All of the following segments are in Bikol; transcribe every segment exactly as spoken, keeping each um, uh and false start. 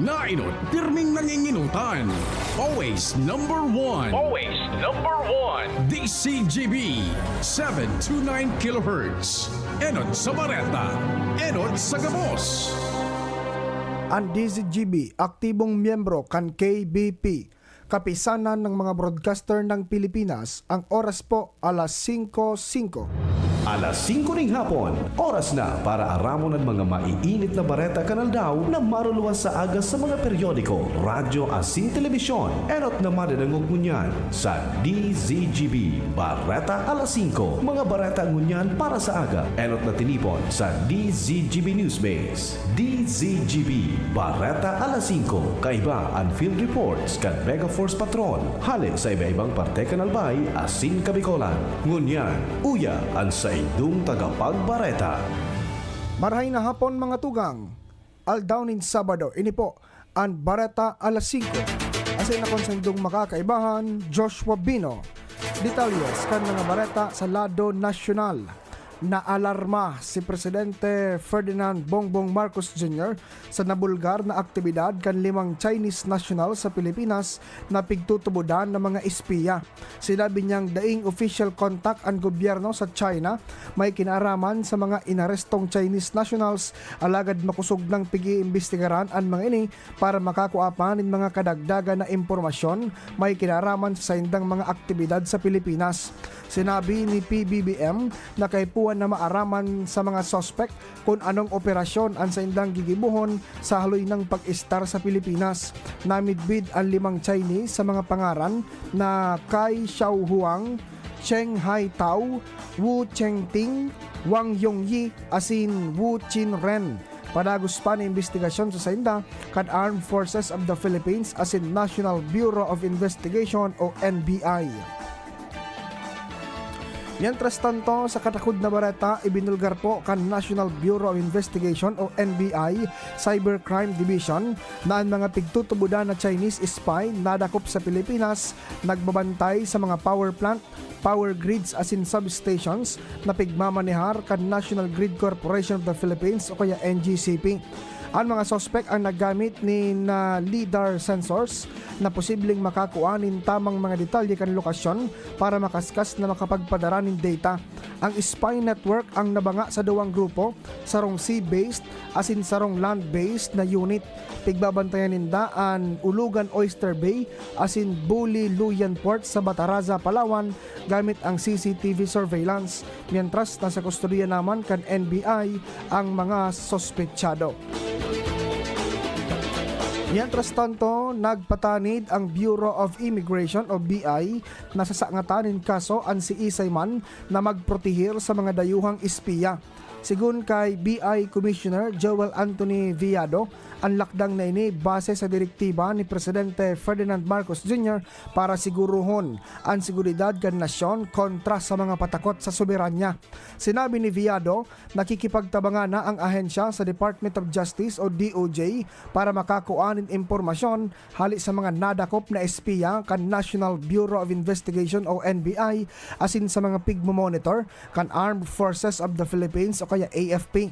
Nainot, pirming nanginginutan. Always number one. Always number one. D C G B, seven two nine kilohertz. Enot sa bareta, enot sa gabos. Ang D Z G B, aktibong miyembro kan K B P, Kapisanan ng mga Broadcaster ng Pilipinas. Ang oras po, alas singko singko. Alas singko ning hapon, oras na para aramon an mga maiinit na bareta kan aldaw na maruluwas sa aga sa mga periodiko, radyo asin telebisyon. Enot na madadangog ngunyan sa D Z G B Bareta Alas Singko. Mga bareta ngunyan para sa aga. Enot na tinipon sa D Z G B Newsbase. D Z G B Bareta Alas Singko. Kaiba an field reports kan Mega Force Patrol hale sa iba-ibang parte kan Albay asin Kabicolan. Ngunyan, uya an saindong tagapagbareta. Marahay na hapon, mga tugang. Aldaw nin Sabado, ini po an Bareta Alas Singko. Asin akon saindong makakaibahan, Joshua Bino. Detalles kan mga bareta sa lado nasyonal. Naalarma si Presidente Ferdinand Bongbong Marcos Junior sa nabulgar na aktibidad kan limang Chinese national sa Pilipinas na pigtutubodan na mga espiya. Sinabi niyang daing official contact an gobyerno sa China may kinaaraman sa mga inarestong Chinese nationals, alagad makosog nang pig-iimbestigaran an mga ini para makakua pa nin mga kadagdagan na impormasyon may kinaaraman sa saindang mga aktibidad sa Pilipinas. Sinabi ni P B B M na kaipuhan na maaraman sa mga suspek kun anong operasyon an saindang gigibohon sa haloy nang pag-estar sa Pilipinas. Namidbid an limang Chinese sa mga pangaran na Kai Xiaohuang, Cheng Haitao, Wu Chengting, Wang Yongyi asin Wu Chinren. Padagos pa na imbestigasyon sa sainda kan Armed Forces of the Philippines asin National Bureau of Investigation o N B I. Mientras tanto, sa katakod na bareta, ibinulgar po kan National Bureau of Investigation o N B I Cybercrime Division na an mga pigtutubodan na Chinese spy nadakop sa Pilipinas, nagbabantay sa mga power plant, power grids asin substations na pigmamanehar kan National Grid Corporation of the Philippines o kaya N G C P. An mga suspek ang naggamit nin, ah, lidar sensors na posibleng makakua nin tamang mga detalye kan lokasyon para makaskas na makapagpadara nin data. Ang spy network ang nabanga sa duwang grupo, sarong sea-based asin sarong land-based na unit. Pigbabantayan ninda an Ulugan Oyster Bay asin Buli Luyan Port sa Bataraza, Palawan, gamit ang C C T V surveillance, mientras nasa kustodiya naman kan N B I ang mga sospetsado. Mientras tanto, nagpatanid ang Bureau of Immigration o B I na sasangatan nin kaso an siisay man na magprotehir sa mga dayuhang espiya. Sigon kay B I Commissioner Joel Anthony Viado, an lakdang na ini base sa direktiba ni Presidente Ferdinand Marcos Junior para sigurohon an seguridad kan nasyon kontra sa mga patakot sa soberanya. Sinabi ni Viado, nakikipagtabangan na ang ahensya sa Department of Justice o D O J para makakua nin impormasyon hale sa mga nadakop na espiya kan National Bureau of Investigation o N B I asin sa mga pigmomonitor kan Armed Forces of the Philippines o kaya A F P.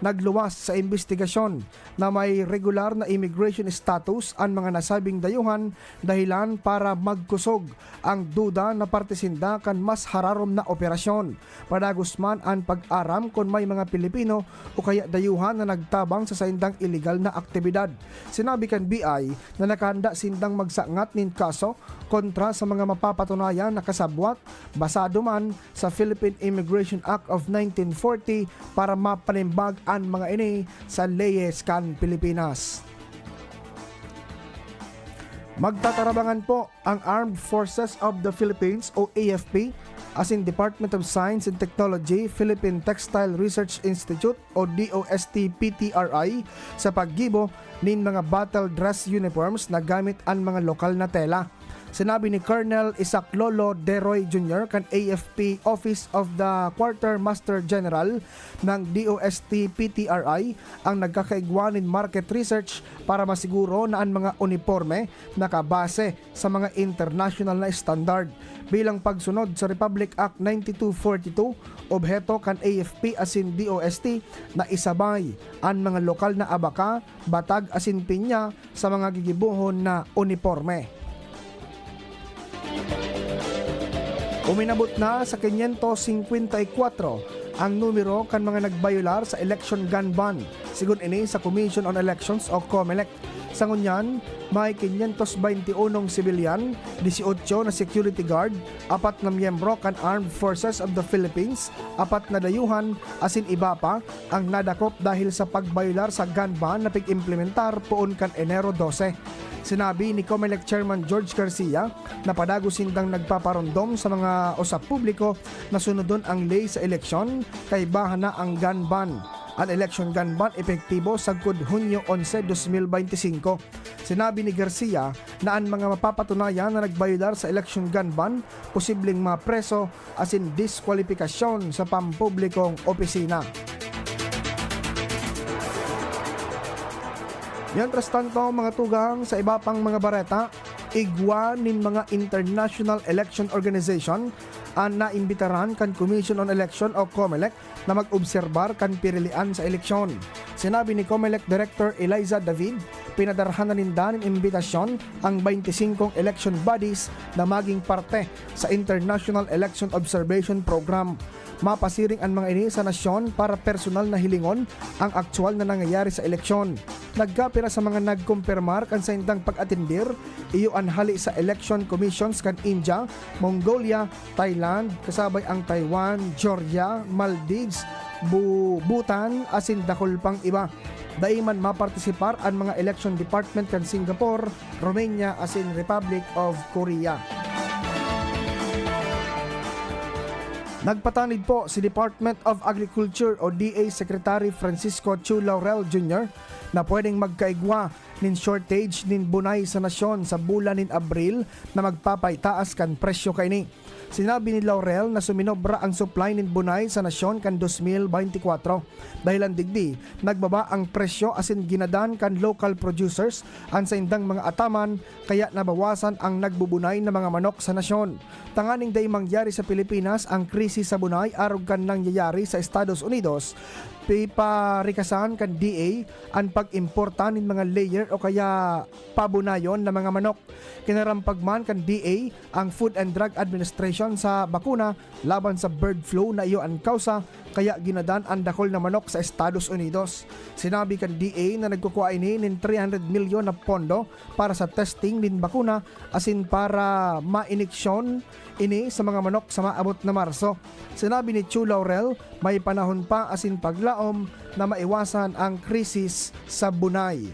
Nagluwas sa imbestigasyon na may regular na immigration status an mga nasabing dayuhan, dahilan para magkusog ang duda na parte sinda kan mas hararom na operasyon. Padagos man an pag-aram kun may mga Pilipino o kaya dayuhan na nagtabang sa saindang iligal na aktibidad. Sinabi kan B I na nakahanda sindang magsangkat nin kaso kontra sa mga mapapatunayan na kasabwat, basado man sa Philippine Immigration Act of nineteen forty, para mapanimbag an mga ini sa leyes kan Pilipinas. Magtatarabangan po ang Armed Forces of the Philippines o A F P asin Department of Science and Technology, Philippine Textile Research Institute o D O S T P T R I sa paggibo nin mga battle dress uniforms na gamit an mga lokal na tela. Sinabi ni Colonel Isaac Lolo Deroy Junior kan A F P Office of the Quartermaster General ng D O S T P T R I ang nagkakaigwa nin market research para masiguro na an mga uniporme nakabase sa mga international na standard. Bilang pagsunod sa Republic Act ninety-two forty-two, obheto kan A F P asin D O S T na isabay an mga lokal na abaka, batag asin pinya sa mga gigibohon na uniporme. Uminabot na sa quinientos singkwenta y kuwatro ang numero kan mga nagbayolar sa election gun ban, sigon ini sa Commission on Elections o COMELEC. Sa ngunyan, may quinientos baynti unong sibilyan, disiotso na security guard, apat na miyembro kan Armed Forces of the Philippines, apat na dayuhan, asin iba pa ang nadakop dahil sa pagbayolar sa gun ban na pig-implementar poon kan Enero dose. Sinabi ni COMELEC Chairman George Garcia na padagos sindang nagpaparomdom sa mga usap publiko na sunodon ang ley sa eleksyon, kaibahan na ang gun ban. An election gun ban epektibo sagkod Hunyo onse, dos mil baynti singko. Sinabi ni Garcia na an mga mapapatunayan na nagbayolar sa election gun ban posibleng mapreso asin diskwalipikasyon sa pampublikong opisina. Mientras tanto, mga tugang, sa iba pang mga bareta, igwa nin mga international election organization an naimbitaran kan Commission on Election o COMELEC na mag-obserbar kan pirilian sa eleksyon. Sinabi ni COMELEC Director Eliza David, pinadarhan na ninda nin imbitasyon ang baynti singkong election bodies na maging parte sa International Election Observation Program. Mapasiring an mga ini sa nasyon para personal na hilingon ang aktuwal na nangyayari sa eleksyon. Nagkapira sa mga nagkumpirmar kan saindang pag-atendir, iyo an hale sa election commissions kan India, Mongolia, Thailand, kasabay ang Taiwan, Georgia, Maldives, Bu-, Bhutan, asin dakul pang iba. Dai man mapartisipar an mga election department kan Singapore, Romania, asin Republic of Korea. Nagpatanid po si Department of Agriculture o D A Secretary Francisco Chu Laurel Junior na pwedeng magkaigwa nin shortage nin bunay sa nasyon sa bulan nin Abril na magpapaitaas kan presyo kaini. Sinabi ni Laurel na suminobra ang supply nin bunay sa nasyon kan dos mil baynti kwatro. Dahilan digdi, nagbaba ang presyo asin ginadan kan local producers an saindang mga ataman, kaya nabawasan ang nagbubunay na mga manok sa nasyon. Tanganing dai mangyari sa Pilipinas ang krisis sa bunay arog kan nangyayari sa Estados Unidos, piparikasan kan D A an pag-importa nin mga layer o kaya pabunayon na mga manok. Kinarampag man kan D A ang Food and Drug Administration sa bakuna laban sa bird flu na iyo an kausa, kaya ginadan an dakul na manok sa Estados Unidos. Sinabi kan D A na nagkukua ini nin three hundred milyon na pondo para sa testing nin bakuna asin para mainiksyon ini sa mga manok sa maabot na Marso. Sinabi ni Chu Laurel, may panahon pa asin paglaom na maiwasan ang krisis sa bunay.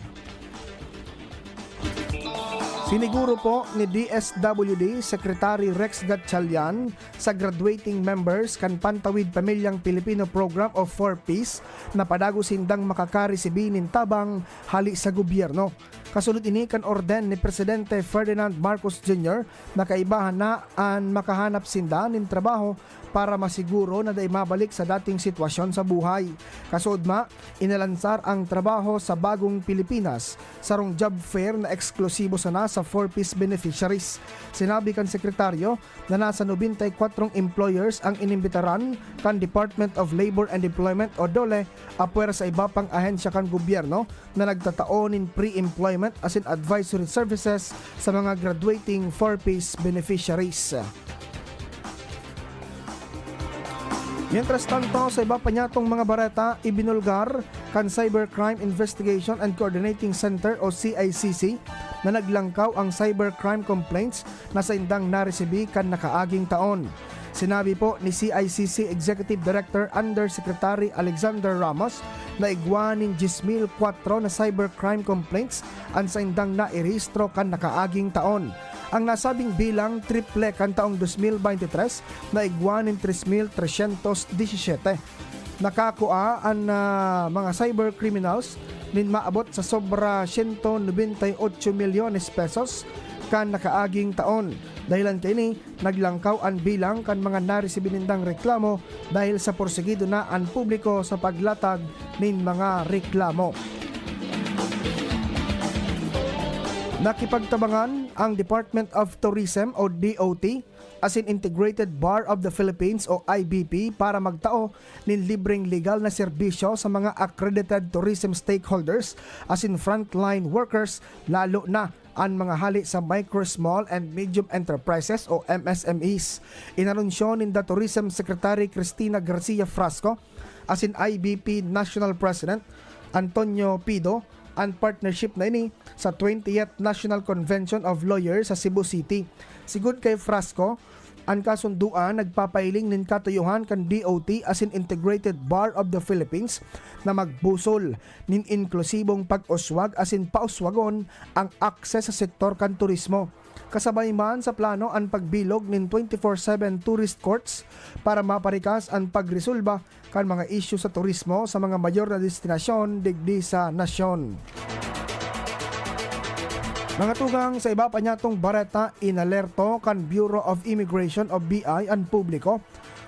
Siniguro po ni D S W D Secretary Rex Gatchalian sa graduating members kan Pantawid Pamilyang Pilipino Program o four Ps na padagos sindang makakaresibi nin tabang hale sa gobyerno. Kasunod ini kan orden ni Presidente Ferdinand Marcos Junior na kaibahan na an makahanap sinda nin trabaho para masiguro na dai mabalik sa dating sitwasyon sa buhay. Kasuodma, inalansar ang trabaho sa bagong Pilipinas, sarong job fair na eksklusibo sana sa four Ps beneficiaries. Sinabi kan sekretaryo na nasa nobenta y kwatro employers ang inimbitaran kan Department of Labor and Employment o DOLE, apwera sa iba pang ahensya kan gobyerno na nagtatao nin pre-employment asin advisory services sa mga graduating four Ps beneficiaries. Mientras tanto, sa iba pa niyatong mga bareta, ibinulgar kan Cybercrime Investigation and Coordinating Center o C I C C na naglangkaw ang cybercrime complaints na saindang naresibi kan nakaaging taon. Sinabi po ni C I C C Executive Director Undersecretary Alexander Ramos na igwa nin dyes mil kwatro na cybercrime complaints an saindang nairehistro kan nakaaging taon. Ang nasabing bilang triple kan taong dos mil baynte tres na igwa nin tres mil tresyentos disisiete. Nakakua an, ah, mga cyber criminals nin maabot sa sobra siyento nobenta y otso milyones pesos kan nakaaging taon. Dahilan kaini, naglangkaw an bilang kan mga naresibi nindang reklamo dahil sa porsigido na an publiko sa paglatag nin mga reklamo. Nakipagtabangan ang Department of Tourism o D O T asin Integrated Bar of the Philippines o I B P para magtao nin libreng legal na serbisyo sa mga accredited tourism stakeholders asin frontline workers, lalo na an mga hali sa micro, small, and medium enterprises o M S M Es. Inanunsyo ninda Tourism Secretary Cristina Garcia Frasco asin I B P National President Antonio Pido an partnership na ini sa twentieth National Convention of Lawyers sa Cebu City. Sigon kay Frasco, an kasundoan nagpapahiling nin katuyohan kan D O T asin Integrated Bar of the Philippines na magbusol nin inklusibong pag-uswag asin pauswagon ang akses sa sektor kan turismo. Kasabay man sa plano an pagbilog nin twenty-four seven tourist courts para maparikas an pagresolba kan mga isyu sa turismo sa mga mayor na destinasyon digdi sa nasyon. Mga tugang, sa iba pa niyatong bareta, inalerto kan Bureau of Immigration o B I an publiko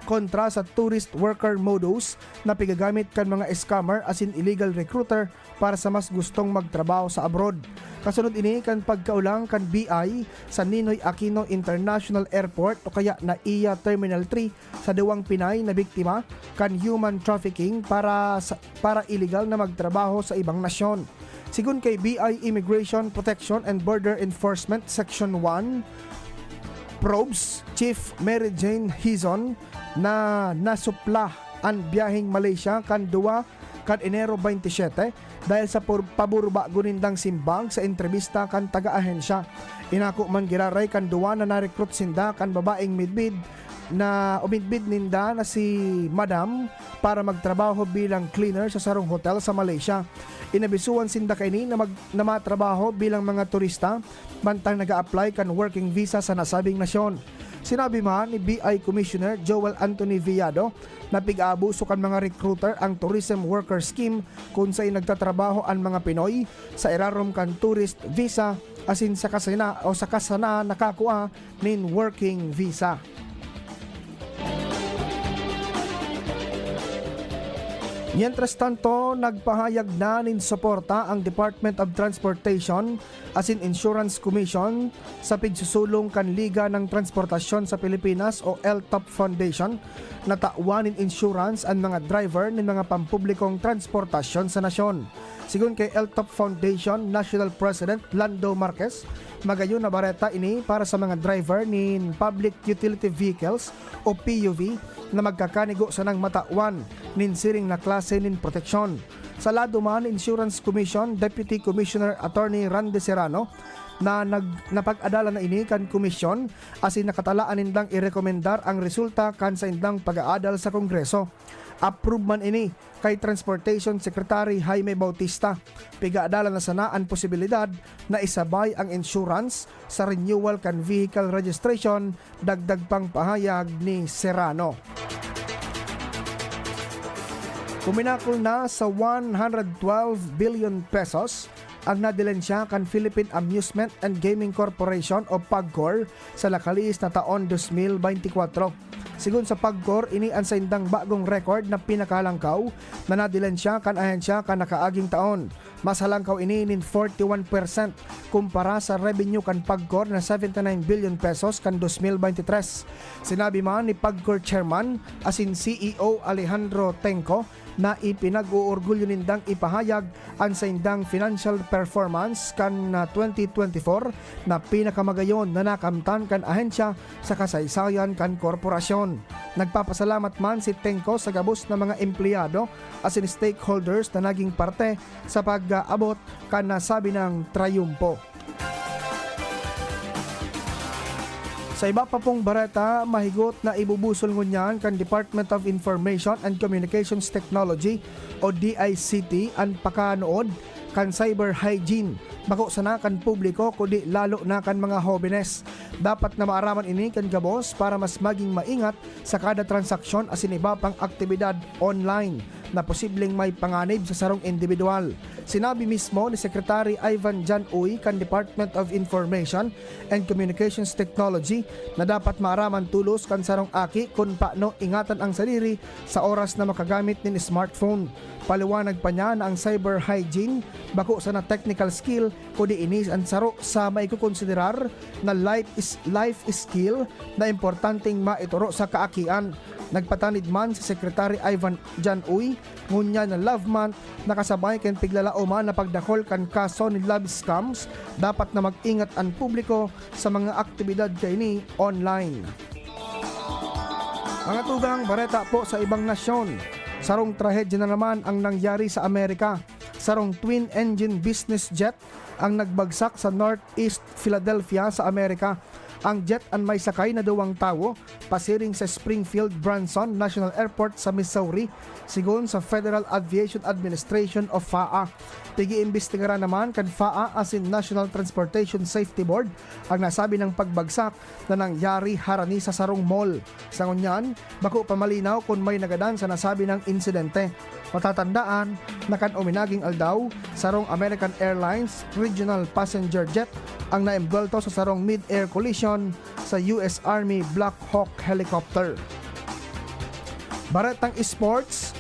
kontra sa tourist worker modus na pigagamit kan mga scammer asin illegal recruiter para sa mas gustong magtrabaho sa abroad. Kasunod ini kan pagkaolang kan B I sa Ninoy Aquino International Airport o kaya NAIA Terminal three sa duwang Pinay na biktima kan human trafficking para sa, para illegal na magtrabaho sa ibang nasyon. Sigon kay B I Immigration Protection and Border Enforcement Section one, Probes Chief Mary Jane Hizon na nasupla an biyaheng Malaysia kan duwa kan Enero twenty-seven dahil sa pur-, paburbago nindang simbag sa entrebista kan taga-ahensya. Inako man giraray kan duwa na narekrut sinda kan babaeng midbid na umidbid ninda na si Madam para magtrabaho bilang cleaner sa sarong hotel sa Malaysia. Inabisuhan sinda kaini na mag-, na matrabaho bilang mga turista mantang nag-a-apply kan working visa sa nasabing nasyon. Sinabi man ni B I Commissioner Joel Anthony Viado na pig-aabuso kan mga recruiter ang Tourism Worker Scheme kun saen nagtatrabaho an mga Pinoy sa irarom kan tourist visa asin saka sana, o saka sana nakakua nin working visa. Mientras tanto, nagpahayag na nin suporta ang Department of Transportation asin Insurance Commission sa pigsusulong kan Liga ng Transportasyon sa Pilipinas o L T O P Foundation na tawan nin insurance an mga driver nin mga pampublikong transportasyon sa nasyon. Sigon kay L T O P Foundation National President Lando Marquez, magayon na bareta ini para sa mga driver nin public utility vehicles o P U V na magkakanigo sanang matawan nin siring na klase nin proteksyon. Sa lado man, Insurance Commission Deputy Commissioner Attorney Randy Serrano na nag-, napag-adalan na ini kan komisyon asin nakatalaan nindang irekomendar ang resulta kan saindang pag-aadal sa Kongreso. Approve man ini kay Transportation Secretary Jaime Bautista. Pigaadalan na sana an posibilidad na isabay ang insurance sa renewal kan vehicle registration, dagdag pang pahayag ni Serrano. Kuminakol na sa one hundred twelve billion pesos ang nadilensya kan Philippine Amusement and Gaming Corporation o PAGCOR sa nakalihis na taon dos mil beintikwatro. Sigon sa PAGCOR, ini an saindang bagong record na pinakalangkaw na nadilensya kan ahensya kan nakaaging taon. Mas halangkaw ini nin forty-one percent kumpara sa revenue kan PAGCOR na seventy-nine billion pesos kan dos mil beintitres. Sinabi man ni PAGCOR Chairman asin C E O Alejandro Tengco na ipinag-oorgulyo nindang ipahayag an saindang financial performance kan, ah, twenty twenty-four na pinakamagayon na nakamtan kan ahensya sa kasaysayan kan korporasyon. Nagpapasalamat man si Tengco sa gabos na mga empleyado asin stakeholders na naging parte sa pag-aabot kan nasabi nang trayumpo. Sa iba pa pong bareta, mahigot na ibubusol ngunyan kan Department of Information and Communications Technology o D I C T an pakanood kan cyber hygiene, bako sana kan publiko kundi lalo na kan mga hobenes. Dapat na maaraman ini kan gabos para mas maging maingat sa kada transaksyon asin iba pang aktibidad online na posibleng may panganib sa sarong indibidwal. Sinabi mismo ni Secretary Ivan John Uy kan Department of Information and Communications Technology na dapat maaraman tolos kan sarong aki kun paano ingatan ang sadiri sa oras na makagamit nin smartphone. Paliwanag pa niya na ang cyber hygiene bako sana technical skill, kundi ini an saro sa maikokonsiderar na life is, life skill na importanteng maitoro sa kaakian. Nagpatanid man si Secretary Ivan John Uy ngunyan na Love Month, na kasabay kan piglalaoman na pagdakol kan kaso nin love scams, dapat na mag-ingat an publiko sa mga aktibidad kaini online. Mga tugang, bareta po sa ibang nasyon. Sarong trahedya na naman ang nangyari sa Amerika. Sarong twin-engine business jet ang nagbagsak sa Northeast Philadelphia sa Amerika. Ang jet an may sakay na duwang tawo, pasiring sa Springfield Branson National Airport sa Missouri, sigon sa Federal Aviation Administration o FAA. Pig-iimbestigaran naman kan FAA asin National Transportation Safety Board ang nasabi nang pagbagsak na nangyari harani sa sarong mall. Sa ngunyan, bako pa malinaw kun may nagadan sa nasabi nang insidente. Matatandaan na kan uminaging aldaw, sarong American Airlines regional passenger jet ang naembwelto sa sarong mid-air collision sa U S Army Black Hawk helicopter. Baretang sports,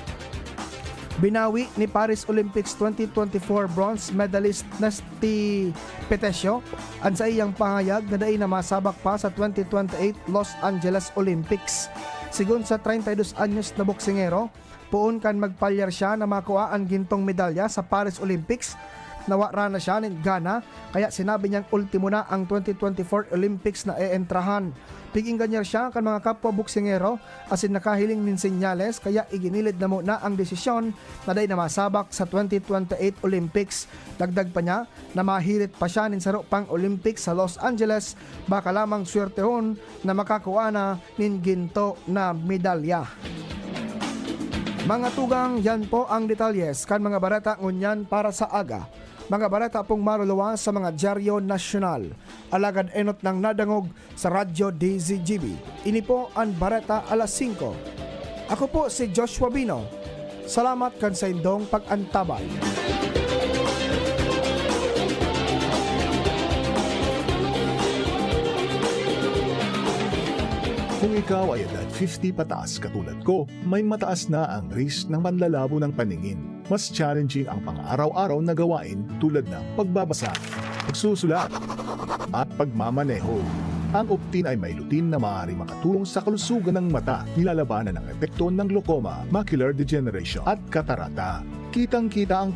binawi ni Paris Olympics twenty twenty-four bronze medalist Nesty Petesio an saiyang pahayag na dai na masabak pa sa twenty twenty-eight Los Angeles Olympics. Sigon sa treinta y dos anyos na boksingero, poon kan magpalyar siya na makua an gintong medalya sa Paris Olympics, nawara na siya nin gana, kaya sinabi niyang ultimo na ang twenty twenty-four Olympics na eentrahan. Pig-engañar siya kan mga kapwa boksingero asin nakahiling nin senyales, kaya iginilid na muna ang desisyon na dai na masabak sa twenty twenty-eight Olympics. Dagdag pa niya na mahirit pa siya nin saro pang Olympics sa Los Angeles, baka lamang swertehon na makakua na nin ginto na medalya. Mga tugang, yan po ang detalyes kan mga bareta ngunyan para sa aga. Mga bareta pong maruluwas sa mga dyaryo nasyonal. Alagad enot nang nadangog sa Radyo D Z G B. Ini po an Bareta Alas Singko. Ako po si Joshua Bino. Salamat kan saindong pag-antabay. Kung ikaw ay edad fifty pataas katulad ko, may mataas na ang risk ng panlalabo ng paningin. Mas challenging ang pang-araw-araw na gawain tulad ng pagbabasa, pagsusulat, at pagmamaneho. Ang optin ay may lutein na maaaring makatulong sa kalusugan ng mata, nilalabanan ang epekto ng glaucoma, macular degeneration, at katarata. Kitang-kita ang